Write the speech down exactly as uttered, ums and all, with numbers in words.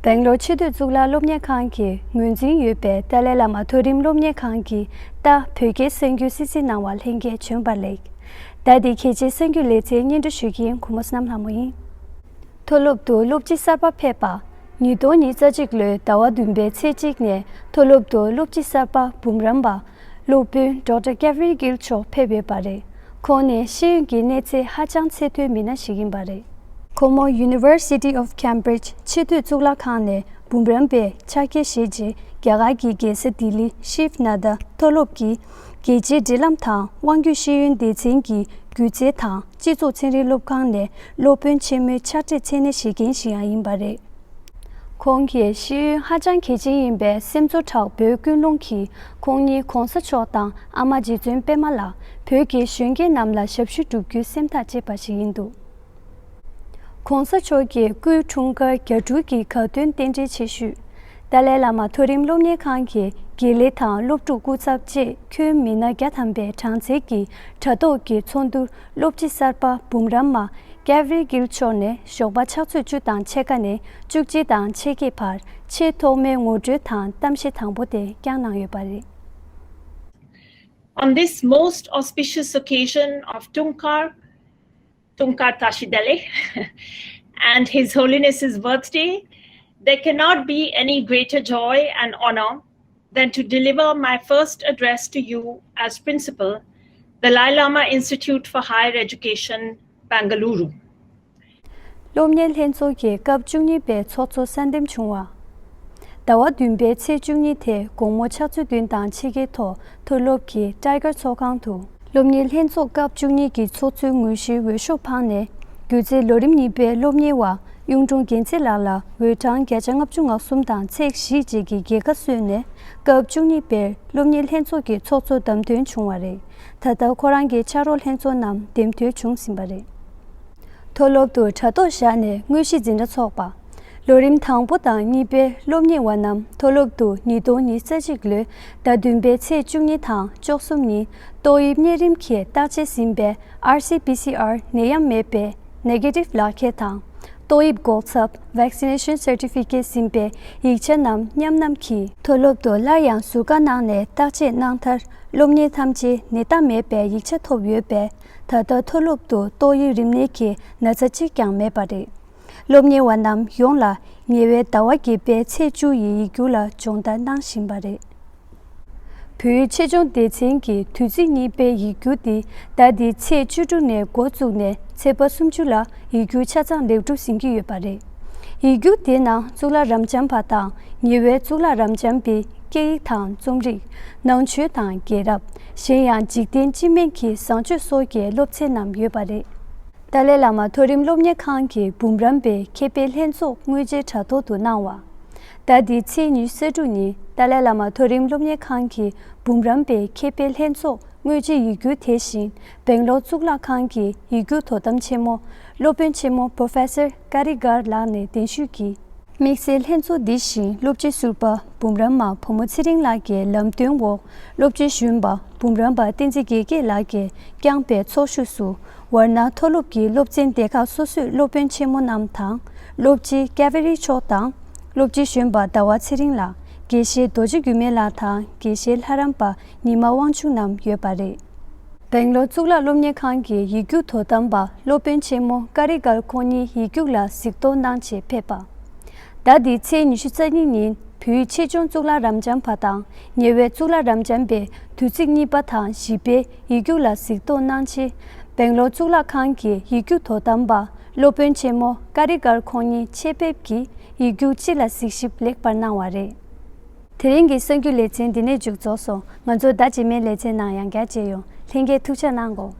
སྦེང་ལོར་ཆེས་མཐོའི་གཙུག་ལག་སློབ་གཉེར་ཁང་གི་ངོས་འཛིན་ཡོད་པའི་ཏཱ་ལའི་བླ་མ་མཐོ་རིམ་སློབ་གཉེར་ཁང་གི་རྟ་བོད་སྐད་གསར་འགྱུར་གསན་གཟིགས་གནང་བར་ལྷན་རྒྱས་བྱོན་པར་ལེགས། ཟླ་འདིའི་གལ་ཆེའི་གསར་འགྱུར་ལེ་ཚན་སྙན་སྒྲོན་ཞུ་མཁན་གུ་མོ་བསོད་ནམས་ལྷ་མོ་ཡིན། མཐོ་སློབ་ཏུ་སློབ་སྤྱི་གསར་པ་ཕེབས་པ། ཉིས་སྟོང་ཉི་ཤུ་རྩ་གཅིག་ལོའི་ཟླ་བ་བདུན་པའི་ཚེས་གཅིག་ནས་མཐོ་སློབ་ཏུ་སློབ་སྤྱི་གསར་པ་འབུམ་རམས་པ་སློབ་དཔོན་ཌོག་ཊར་ཀེ་བྷི་རི་ཡལ་མཆོག་ཕེབས་ཡོད་པ་རེད། ཁོང་ནི་ཤེས་ཡོན་གྱི་གནས་ཚད་ཧ་ཅང་ཚད་མཐོའི་མི་སྣ་ཞིག་ཡིན་པ་རེད། ཁོ་མོ་University of Cambridge ཆེས་མཐོའི་གཙུག་ལག་ཁང་ནས་འབུམ་རམས་པའི་ཕྱག་འཁྱེར་བཞེས་རྗེས། རྒྱ་གར་གྱི་རྒྱལ་ས་ལྡི་ལི་ཤིབ་ནཱ་དཱ་མཐོ་སློབ་ཀྱི་རྒྱལ་སྤྱིའི་འབྲེལ་ལམ་དང་དབང་སྒྱུར་ཤེས་ཡོན་སྡེ་ཚན་གྱི་སྒྱུ་རྩལ་དང་སྤྱི་ཚོགས་ཚན་རིག་སློབ་ཁང་ནས་སློབ་དཔོན་ཆེན་མོའི་ཕྱག་བྲིས་མཚན་གནས་བཞེས་མཁན་ཞིག་ཡང་ཡིན་པ་རེད། ཁོང་གིས་ཤེས་ཡོན་ཧ་ཅང་གལ་ཆེན་ཡིན་པའི་སེམས་ཚོར་དྲག་པོའི་ཀུན་སློང་གིས་ཁོང་ཉིད་གོང་ས་མཆོག་དང་ཨ་མ་རྗེ་བཙུན་པད་མ་ལགས། བོད་ཀྱི་གཞོན་སྐྱེས་རྣམས་ལ་ཞབས་ཞུ་བསྒྲུབ་རྒྱུའི་སེམས་ཐག་བཅད་པ་ཞིག་ཡིན་འདུག་གོང་ས་མཆོག་གི་སྐུའི་འཁྲུངས་སྐར་གྱ་དྲུག་གི་དགའ་སྟོན་རྟེན་འབྲེལ་ཆེ་ཤོས། ཏཱ་ལའི་བླ་མ་མཐོ་རིམ་སློབ་གཉེར་ཁང་གི་དགེ་ལས་དང་སློབ་ཕྲུག་སྐུ་ཚབ་བཅས་ཁྱོན་མི་སྣ་བརྒྱ་ཐམ་པའི་གྲངས་ཚད་ཀྱི་དྲ་ཐོག་གི་ཚོགས་འདུར། སློབ་སྤྱི་གསར་པ་འབུམ་རམས་པ་ཀེ་བྷི་རི་ཡལ་མཆོག་ནས་ཞོགས་པ་ཕྱག་ཚོད་བཅུ་དང་ཕྱེད་ཀ་ནས་བཅུ་གཅིག་དང་ཕྱེད་ཀའི་བར་ཆེས་ཐོག་མའི་ངོ་སྤྲོད་དང་གཏམ་བཤད་དང་པོ་དེ་བསྐྱངས་གནང་ཡོད་པ་རེད། On this most auspicious occasion of Toungkar, Toungkar Tashi Delek, and His Holiness's birthday, there cannot be any greater joy and honor than to deliver my first address to you as Principal, Dalai Lama Institute for Higher Education, Bengaluru. སློབ་གཉེར་ལྷན་ཚོགས་ཀྱི་སྐབས་བཅུ་གཉིས་པའི་ཚོགས་གཙོ་གསར་འདེམས་བྱུང་བ། ཟླ་བ་བདུན་པའི་ཚེས་བཅུ་གཉིས་དེ་དགོང་མོ་ཕྱག་ཚོད་བདུན་དང་ཕྱེད་ཀའི་ཐོག་མཐོ་སློབ་ཀྱི་ཊའི་གར་ཚོགས་ཁང་དུ། སློབ་གཉེར་ལྷན་ཚོགས་སྐབས་བཅུ་གཉིས་ཀྱི་ཚོགས་གཙོའི་ངོས་བཞེས་འོས་ཤོག་འཕངས་ནས། སྒྱུ་རྩལ་ལོ་རིམ་གཉིས་པའི་སློབ་གཉེར་བ་གཡུང་དྲུང་རྒྱལ་མཚན་ལགས་ལ་འོས་གྲངས་བརྒྱ་ཆ་ལྔ་བཅུ་ང་གསུམ་དང་ཚེག་བཞི་བཅས་ཀྱི་རྒྱལ་ཁ་སོན་ནས། སྐབས་བཅུ་གཉིས་པའི་སློབ་གཉེར་ལྷན་ཚོགས་ཀྱི་ཚོགས་གཙོ་བདམས་ཐོན་བྱུང་བ་རེད། ད་ལྟ་ཁོ་རང་གི་ཕྱག་རོགས་ལྷན་ཚོགས་རྣམས་འདེམས་ཐོན་བྱུང་ཟིན་པ་རེད། མཐོ་སློབ་ཏུ་དྲ་ཐོག་བཞག་ནས་དངོས་གཞི་འཛིན་གྲྭ་འཚོགས་པ། ལོ་རིམ་དང་པོ་དང་གཉིས་པའི་སློབ་གཉེར་བ་རྣམས་མཐོ་སློབ་ཏུ་ཉིས་སྟོང་ཉི་ཤུ་རྩ་གཅིག་ལོའི་ཟླ་བདུན་པའི་ཚེས་བཅུ་གཉིས་དང་བཅུ་གསུམ་ཉིན་ཏོག་དབྱིབས་གཉན་རིམས་ཀྱི་བརྟག་དཔྱད་ཟིན་པའི་ཨར་སི་པི་སི་ཨར་ནད་ཡམས་མེད་པའི་ནེ་གེ་ཊིབ་ལག་ཁྱེར་དང་། ཏོག་དབྱིབས་འགོག་ཚབ་Vaccination Certificate ཟིན་པའི་ཡིག་ཆ་རྣམས་མཉམ་བསྣམས་ཀྱིས། མཐོ་སློབ་ཏུ་སླར་ཡང་ཟུར་བཀག་གནང་ནས་བརྟག་དཔྱད་གནང་མཐར། སློབ་གཉེར་ཐམས་ཅད་ནད་རྟགས་མེད་པའི་ཡིག་ཆ་ཐོབ་ཡོད་པས། ད་ལྟ་མཐོ་སློབ་ཏུ་ཏོག་དབྱིབས་རིམས་ནད་ཀྱི་ན་ཚ་གཅིག་ཀྱང་མེད་པ་རེད། སློབ་གཉེར་བ་རྣམས་ཡོངས་ལ་ཉེ་བའི་ཟླ་བ་བརྒྱད་པའི་ཚེས་བཅུ་ཡི་ཡིག་རྒྱུགས་ལ་སྦྱོང་བརྡར་གནང་བཞིན་པ་རེད། བོད་ཡིག་ཆེད་སྦྱོང་སྡེ་ཚན་གྱི་དུས་ཚིགས་གཉིས་པའི་ཡིག་རྒྱུགས་འདི་ཟླ་འདིའི་ཚེས་བཅུ་དྲུག་ནས་འགོ་བཙུགས་ནས་ཚེས་པ་སུམ་ཅུ་ལ་ཡིག་རྒྱུགས་ཆ་ཚང་ལེགས་གྲུབ་ཟིན་གྱི་ཡོད་པ་རེད། ཡིག་རྒྱུགས་དེའི་ནང་གཙུག་ལག་རབ་འབྱམས་པ་དང་ཉེ་བའི་གཙུག་ལག་རབ་འབྱམས་པའི་སྐད་ཡིག་དང་རྩོམ་རིག་ནང་ཆོས་དང་རྒྱལ་རབས། གཞན་ཡང་འཇིག་རྟེན་སྤྱི་སྨན་གྱི་བཟང་སྤྱོད་སོགས་ཀྱི་སློབ་ཚན་རྣམས་ཡོད་པ་རེད། ཏཱ་ལའི་བླ་མ་མཐོ་རིམ་སློབ་གཉེར་ཁང་གི་འབུམ་རམས་པའི་མཁས་པའི་ལྷན་ཚོགས་དངོས་རྗེས་དྲ་ཐོག་ཏུ་གནང་བ། ཟླ་འདིའི་ཚེས་ཉི་ཤུ་རྩ་དྲུག་ཉིན་ཏཱ་ལའི་བླ་མ་མཐོ་རིམ་སློབ་གཉེར་ཁང་གི་འབུམ་རམས་པའི་མཁས་པའི་ལྷན་ཚོགས་དངོས་རྗེས་ཡིག་རྒྱུགས་དེ་བཞིན་སྦེང་ལོར་གཙུག་ལག་ཁང་གི་ཡིག་རྒྱུགས་དོ་དམ་ཆེན་མོ་སློབ་དཔོན་ཆེན་མོ་Professor Karikar ལགས་ནས་གདན་ཞུས་ཀྱིས། དམིགས་བསལ་ལྷན་ཚོགས་འདི་བཞིན་སློབ་སྤྱི་ཟུར་པ་འབུམ་རམས་པ་བུ་མོ་ཚེ་རིང་ལགས་ཀྱི་ལམ་སྟོན་འོག་སློབ་སྤྱི་གཞོན་པ་འབུམ་རམས་པ་བསྟན་འཛིན་དགེ་རྒྱས་ལགས་ཀྱིས་བསྐྱངས་པའི་ཚོགས་ཞུགས་སུ། ཝཱ་ར་ཎ་མཐོ་སློབ་ཀྱི་སློབ་ཚན་སྡེ་ཁག་སོ་སོའི་སློབ་དཔོན་ཆེན་མོ་རྣམས་དང་། སློབ་སྤྱི་ཀེ་བྷི་རི་མཆོག་དང་། སློབ་སྤྱི་གཞོན་པ་ཟླ་བ་ཚེ་རིང་ལགས། དགེ་བཤེས་རྡོ་རྗེ་རྒྱུད་སྨན་ལགས་དང་དགེ་བཤེས་ལྷ་རམས་པ་ཉི་མ་དབང་ཕྱུག་རྣམས་ཡོད་པ་རེད། སྦེང་ལོར་གཙུག་ལག་སློབ་གཉེར་ཁང་གི་ཡིག་རྒྱུགས་དོ་དམ་པ་སློབ་དཔོན་ཆེན་མོ་ཀ་རི་ཀར་ཁོང་ཉིད་ཡིག་རྒྱུགས་ལ་གཟིགས་རྟོག་གནང་ཆེད་ཕེབས་པ། ཟླ་འདིའི་ཚེས་ཉི་ཤུ་རྩ་གཉིས་ཉིན་བོད་ཡིག་ཆེད་སྦྱོང་གཙུག་ལག་རབ་འབྱམས་པ་དང་ཉེ་བའི་གཙུག་ལག་རབ་འབྱམས་པའི་དུས་ཚིགས་གཉིས་པ་དང་བཞི་པའི་ཡིག་རྒྱུགས་ལ་གཟིགས་རྟོག་གནང་ཆེད། སྦེང་ལོར་གཙུག་ལག་ཁང་གི་ཡིག་རྒྱུགས་དོ་དམ་པ་སློབ་དཔོན་ཆེན་མོ་ཀ་རི་ཀར་ཁོང་ཉིད་ཆེད་ཕེབས་ཀྱིས་ཡིག་རྒྱུགས་སྤྱི་ལ་གཟིགས་ཞིབ་ལེགས་པར་གནང་བ་རེད། དེ་རིང་གི་གསར་འགྱུར་ལེ་ཚན་འདི་ནས་མཇུག་རྫོགས་སོང་། ང་ཚོ་ཟླ་རྗེས་མའི་ལེ་ཚན་ནང་ཡང་བསྐྱར་མཇལ་ཡོང་། ལྷན་རྒྱས་ཐུགས་ཆགས་གནང་གོ།